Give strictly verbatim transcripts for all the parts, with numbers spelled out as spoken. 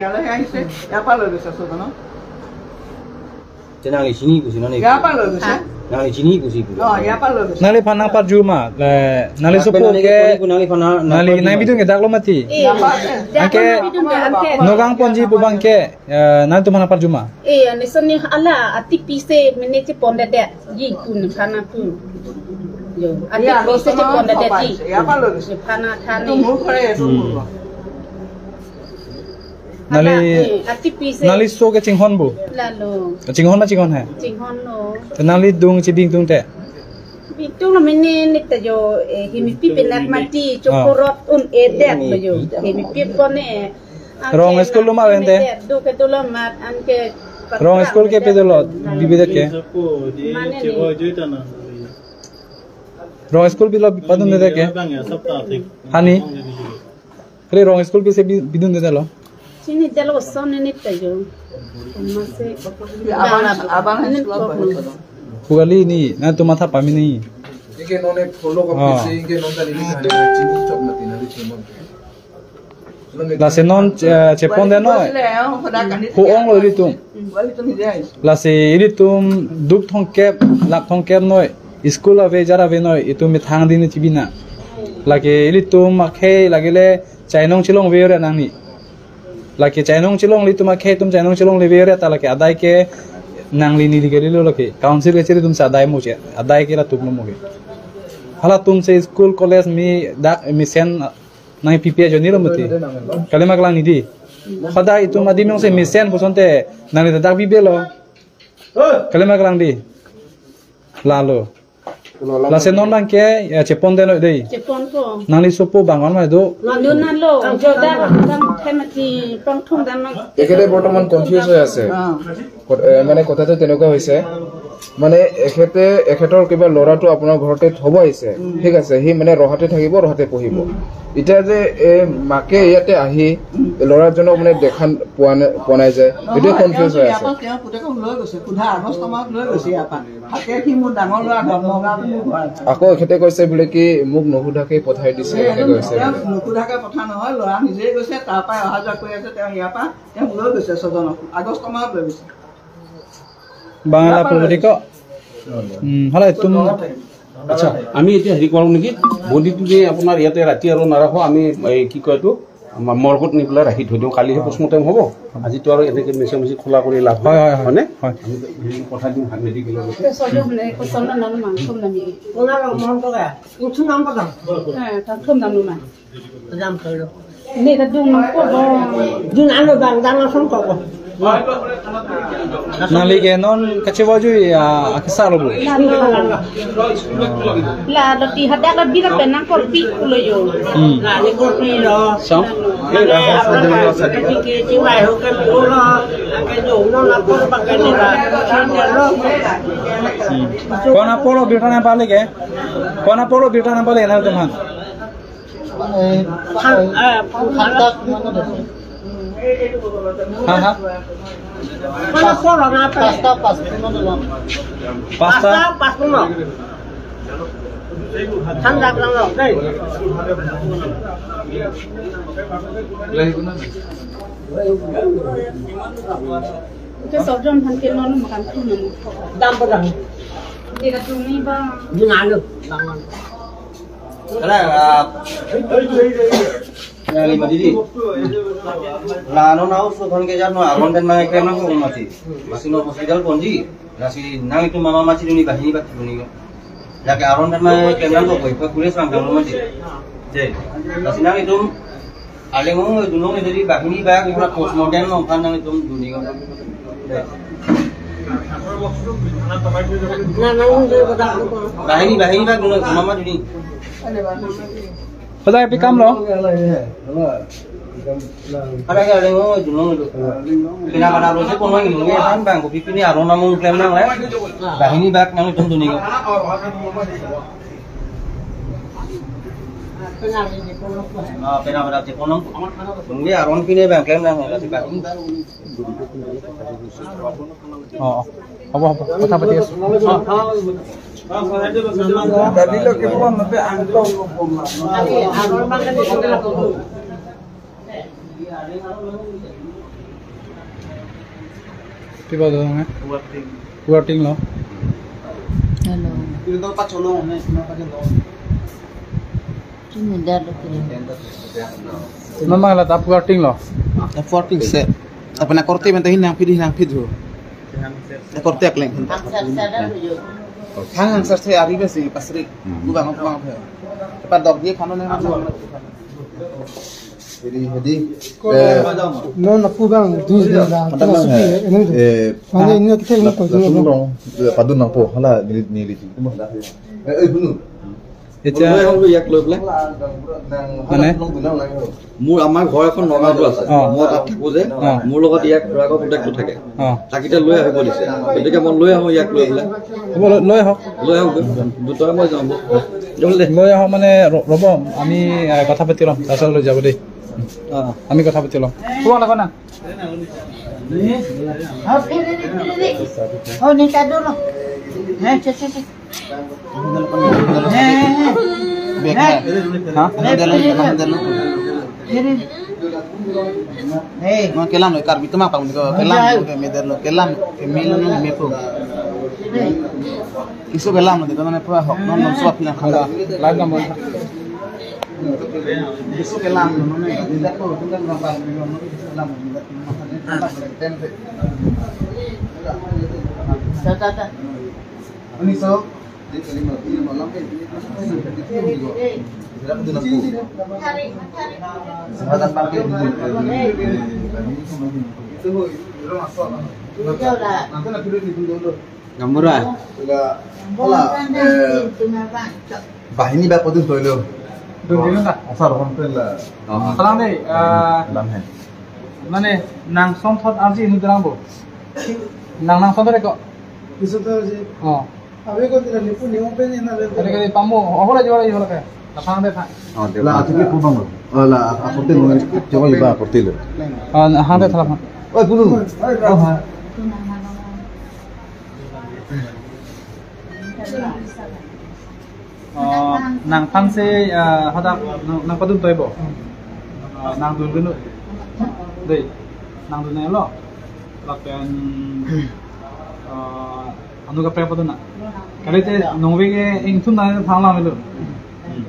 ইয়ালৈহে আহিছে, ইয়াৰ পৰা লৈ গৈছে চৌধনৰ। Tina nangli chini pusi nani? ইয়াৰ পৰা লৈ গৈছে। হা? Nangli chini pusi pu. অ, ইয়াৰ পৰা লৈ গৈছে। Nangli aphan nangparju ma, le, nangli sopo ke, nangli aphan nang, nangli nangparju nang ma. Bidung ke dak lo mati. Eh, anke, dak lo bidung ke, anke. Nogang ponji pu abang ke, eh, nangtum aphan nangparju ma. Eh, ani sonni hala atipi se mene chepondedetji pu nephan nangpu. Jo, atipi se chepondedetji. ইয়াৰ পৰা লৈ গৈছে। Nephan nangthan. এইটো মোৰ ঘৰে, এইটো মোৰ ঘৰ। Nangli, hala, eh, atipi se. Nangli so ke chinghon bo? Lalo. Chinghon ma chinghon he? Chinghon lo. Te nangli dung chibingtung te? Bingtung lo mene neta jo, eh, hemipi penak mati, ah, chokorot un-edet lo jo. Hemipi kone. Rong school lo ma ente? Do ke do lo mat, anke. Rong school ke pe dolo, bibi det ke? Mane ni. Rong school bilo padun det ke? Hani? Kali rong school pi se bi-, bidunde lo. Chini delo son ni ta jo. Mase. Abang, abang ini school apa? Pugali ni, nangtum matha pamini. Inke non ek follow kok, ah, pisi, inke non tadi ini chini chok mati nari chimon. Lasi non, eh, cheponde noi. Hu-ong lo ilitum. Lasi ilitum duk thomkep, lak thomkep noi. School ave, jar ave noi, itum methang dini chibina. Lake ilitum akhei, lake le chainong chelong ave ore nangli. Lake chainong chelong ilitum akhei atum chainong chelong le ave ore ta lake adai ke nangli neli ke lilo lake. Council ke chiri atum sa adai mo che, adai ke latum lo mo ke. Halatum se school college mi dak mesen nangpipe ajoine lo mati. Kalima kelang ni di. Pada itum adim jongsi mesen pusonte nangli dak bibe lo. Kalima kelang di. Lalo. Lasi non abang ke, ya, cheponde noi dei. Chepon ko. Nangli sopo bang-an ma do. Nang do nang lo. Joda bang themati pangthung dam. এখেতে বৰ্তমান কনফিউজ হৈ আছে। অ। কত-, এ, মানে কথাটো তেনেকুৱা হৈছে, মানে এখেতে, এখেতৰ কিবা ল'ৰাটো আপোনাৰ ঘৰতে থব আহিছে, উম। ঠিক আছে, সি মানে ৰহাতে থাকিব, ৰহাতে পঢ়িব। উম। এতিয়া যে এই মাকে ইয়াতে আহি, উম। ল'ৰাজনক মানে দেখা পোৱা নাই, পোৱা নাই যে, নহয়, এইটোৱে কনফিউজ হৈ আছে। ইয়াৰ পৰা তেওঁ পুতেকক লৈ গৈছে, সোধা আগষ্ট মাহত লৈ গৈছে ইয়াৰ পৰা। থাকে সি মোৰ ডাঙৰ ল'ৰা, নগাঁৱত মোৰ ঘৰ আছে। আকৌ এখেতে কৈছে বোলে কি, মোক নুসুধাকে পঠাই দিছে, এই এনেকে কৈছে। তেওঁ নুসুধাকে পঠা নহয়, ল'ৰা নিজেই গৈছে, তাৰ পৰা অহা যোৱা কৰি আছে তেওঁ ইয়াৰ পৰা। তেওঁ লৈ গৈছে ছজনক, আগষ্ট মাহত লৈ গৈছে। বাংলা পলিটিক। উম, hala itum. আচ্ছা, আমি এতিয়া হেৰি কৰোঁ নেকি, বডিটো যে আপোনাৰ ইয়াতে ৰাতি আৰু নাৰাখো, আমি এই কি কয় এইটো, আমাৰ মৰ্গত নি পেলাই ৰাখি থৈ দিওঁ, কালিহে পষ্টমৰ্টেম হ'ব। আজিতো আৰু এনেকে মিছা মিছি খোলা কৰি লাভ নাই, হয়, হয়, হয়। হয়নে? হয়। আমি হেৰি পঠাই দিওঁ মেডিকেললৈকে। ছজন মানে পচন্দ নাম মাংস নামি। ওনার মন করে, উঠু নাম কথা। হ্যাঁ, তার নাম নাম। Jam thoi lo. Ni ta dung nang po lo. Dung ano bang dang asong ko ko. Nangli ke non kachevoi jui, ah, akesar lo bo. La lo ti hadak la bina penang korpi lo jo. Hmm. La ni korpi lo. Sam? Mane apa na, kati ke chiwai ho ke lo. Ke jo no na por ba ke ni la. Lo. Hmm. Kona polo birta na balik eh. Kona polo birta na balik na teman. Phan-, eh, phan-, phan tak mana deh? Ha, ha. Mana polo na apa? Pasta, pasta mana deh? Pasta? Pasta, pasta mana? Than tak lang lo, deh. Ke sorjon han ke non makan tu non. Dam padang. Dia tu ni bang. Di mana? Bang. Kala, ah, yang lima didi. La non au so thon ke jar no aron pen ma klem nangkok mati. Lasi non hospital ponji. Lasi nangtum mama machidunji, bahini bak dunji. Lake aron pen ma klem nangkok, ipa kule sang dam mati. Je. Lasi nangtum aleng ong dunong jadi bahini bak ipura postmortem nangphan nangtum dunji. Je. Bahini, bahini bak dunong, mama dunji. Pada pi kam lo? Ada ke aleng ong dunong itu. Pina pada lo se kono ini kan bang kopi pini aron namung klem nang le. Bahini bak nangtum dunji. Ah, pina pada te kono. Nunggu aron pini bang klem nang le si bahini bak. অ, অ। হ'ব, হ'ব। কথা পাতি আছো। অ। Tadi lo ke pon, tapi angkong lo pon lah. Kiba dong, eh? Working. Working lo. Hello. Ini tuh pas colong, ini cuma pakai lo. Ini dah lo kiri. Mama la tap working lo. Tap working se. Apa na korte menta hin nang pidi nang pidu. Na korte akleng. Hangsar sada lo yo. Hang hangsar se ari besi pasri. Hmm. Kubang kubang. Cepat dok dia kano nih. Jadi, jadi, eh, non aku bang dus de la, pada tu bang, supi, eh, ini tu. Eh, mana ini kita ini la, tu la tu. Tung dong, eh, padun nangpo, hala neli neli tu. Eh, eh, bunu. Echa. Mulai hong yak lo bela. Mana? Mu amar ghor ekhon Nagaon tu ase. Oh. Mo tat thaku je. Oh. Mur logot yak rago putek tu thake. অ। তাক এতিয়া লৈ আহিব দিছে। গতিকে মই লৈ আহোঁ ইয়াক লৈ পেলাই। হ'ব, লৈ, লৈ আহক। লৈ আহোঁ। দুটাই মই যাম। লৈ আহক মানে, ৰ-, ৰ'ব, আমি, এ, কথা পাতি ল'ম। তাৰপিছত লৈ যাব দেই। অ। আমি কথা পাতি ল'ম। তোমাক লাগো না? অ, ফেৰি দে, ফেৰি দে। অ, নিকা দূৰ। হে, চে, চে, চে। Bag na. Ha? Model, model. Hey. Mo kelam lo, Karbi tu mapang ko kelam lo, ke model lo, kelam, ke mil lo, ke mepo. Kiso kelam lo, dito na pura hok, non, non, suap na khanga. Lag na mo. Kiso kelam lo, non, non, dito ko, dito ko, mapang ko, non, kiso kelam lo, dito ko, mapang ko, tem pe. Ta, ta, ta. Ini so, Gamura. Bahini ba podun toilo. Dun dun ta. Asar hon pen la. Oh. Salam dei, eh, Lam hai. Mane nang som thot arji nu drang bo. Nang nang som thot ko. Isu to ji. Oh. Abe ko tira nipu ni open ena le. Kali kali pamu, oh, hola juara juara ke. Lapang dei tha. Oh, dei. La, atu ke pubang lo. Oh, la, aporte lo, coba iba aporte lo. Ah, hang dei tha lapang. Oi, punu. Oh, ha. Oh, nangphan si, ah, hadak nang, nang padun toi bo. Ah, nang dun dun. Dei, nang dun lo. Lapen, ah, anu kaprek padun na. Kali te nongve ke ingthum na thang lam lo. Hmm.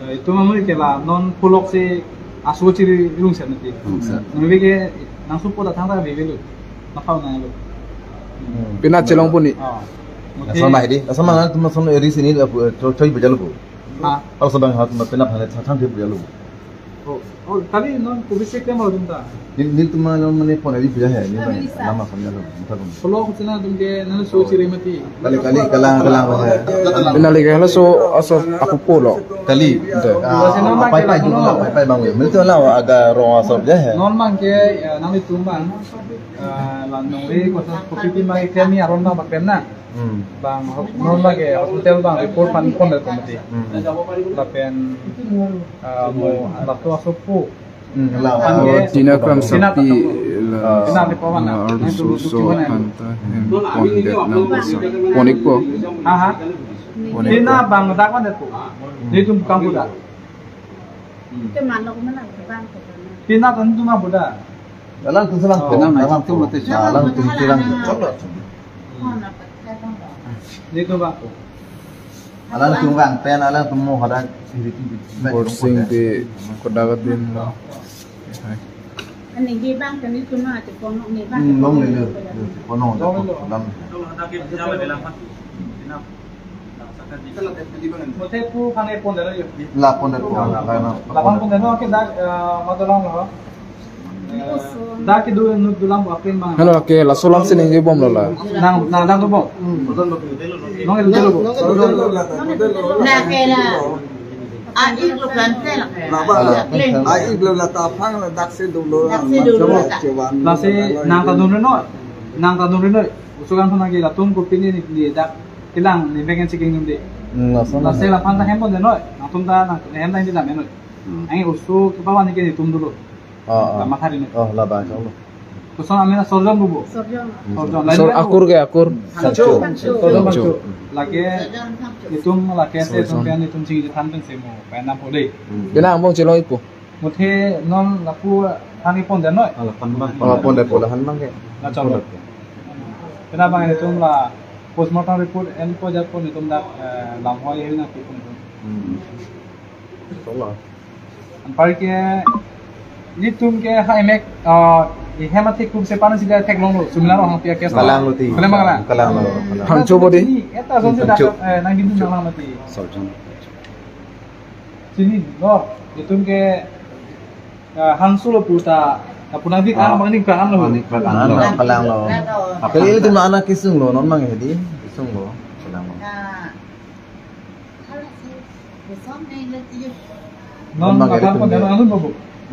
Eh, itum amu ke la non pulok si aso chiri ilung sen nati. Hmm, sir. Nongve ke nang supo ta thang ta veve lo. Naphau na lo. Hmm. Pina chelong puni. Oh. Lason bahidi. Lason mangan tum lason eri sini, eh, choi, choi bejalo bo. Ha. Lason bang hat ma pina phane thang thang bejalo bo. Oh, oh, kali non kubisi ke mau dum ta. Neli, nelitum along mane pon ari puja hai, neli bang lama samnya lo, muka dum. Kalau aku cina dum ke, nana so chiri mati. Kali, kali, kalang, kalang, kalang. Pina lagi, halo so, aso, aku polo. Kali. Ente. Ah, pai, pai, dum, pai, pai, bang. Nelitum la, aga rong aso puja hai. Non bang ke, eh, nanglitum bang. Eh, la nongri, kosa, kopi pin bang, ikremi aron bang, bang, na. Hmm. Bang, ho-, non lagi hospital bang report pan pon dari komiti. Hmm. Lapen, ah, mo, lato asopo. Hmm, la, pan oh, ke, tina kram tina sakti, tato. La, tina di pawan la, na. Ardu so, so, panta, hem, pon det nang bosa. Pon ik po. Ha, ha. Pon ik po. Tina bang dak man det po. Nelitum kam po dak. Hmm. Ke manok mana bang ko. Tina tan tu ma po dak. Alangtum selang ko. Kenal na, alangtum, alangtum mati. Alangtum selang. Nelitum bang ko. Alangtum bang pen, alangtum mo hadak. Borsing di kodak din lo. Hai. Ani di bang kan itu mah, itu kono ni bang. Hmm, long ni lo. Kono, kono. Muthe pu phane pon dalo yo. La pon dalo, la, la, la. La pon pon dalo ke dak, eh, ma dolang lo. Dak ke du nu dulang bo apen bang. Halo, ke laso alam si ningje bom lo la. Nang, nang dak do bom. Nong el dalo bo. Na ke la. A ik lo kan te la. La ba. A ik lo la ta phang la dak si dolo. Dak si dolo la ta. Lasi nang ta dun noi. Nang ta dun noi. Usukan phana ke latum ko pini ni, ni dak kelang ni beken si kengdun de. Hmm, lason. Lasi la phang ta hem pon de noi. Nangtum ta nang hem ta hem di dam noi. Hmm. Ang usu ke pawan ni ke ni tum dulu. Ah, ah. La mathari noi. Oh, la ba, insya Allah. Koson amen na Sorjon bubu. Sorjon. Hmm. Sorjon. Sor lain akur ke akur. Thangcho. Thangcho. Sorjon Thangcho. Thangcho. Lake itum lake se Sorjon. Itum pian itum chingje than pen se mo. Pen na po de. Hmm. Bina ambong chelong ipo. Muthe non lapu Kami pon den noi. Ala pon bang. Oh, pon den, pon den, han bang ke. Na chalo. Pon den. Kena bang itum la postmortem report enpo japo itum dak, eh, lam hoi hoi nangpi pon itum. Hmm. Chalo. Anpar ke itum ke ha emek, eh, i hem athe kum se pan sida theklonglo, sumila rong hang pia ke. Kalanglo ti. Kalanglo. Kalanglo. Hangcho bodi. Eta son se dak, eh, nang gindun nang lang mati. Chini, no, itum ke, ah, hangso lo puta, ah, punang di kan Ah. Bang ning kan lo. Bang ning kan lo. Kalanglo. Kalanglo. Kali itum anak kesunglo, non bang hedi, kesunglo, kalanglo. Nah, kalau si, besok nih lo tujuh. Non, non bang hedi apa, tum apa, dia. Anu, bobo.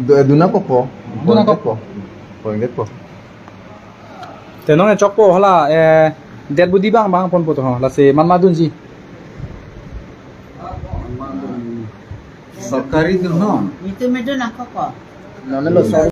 Du-, duna popo. Duna popo. Poin det po. Te non e chokpo hala, eh, det budi bang bang ponpo to ho, lasi man ma dunji. Sorkari dun no? Itu medun ako ko. Nonelo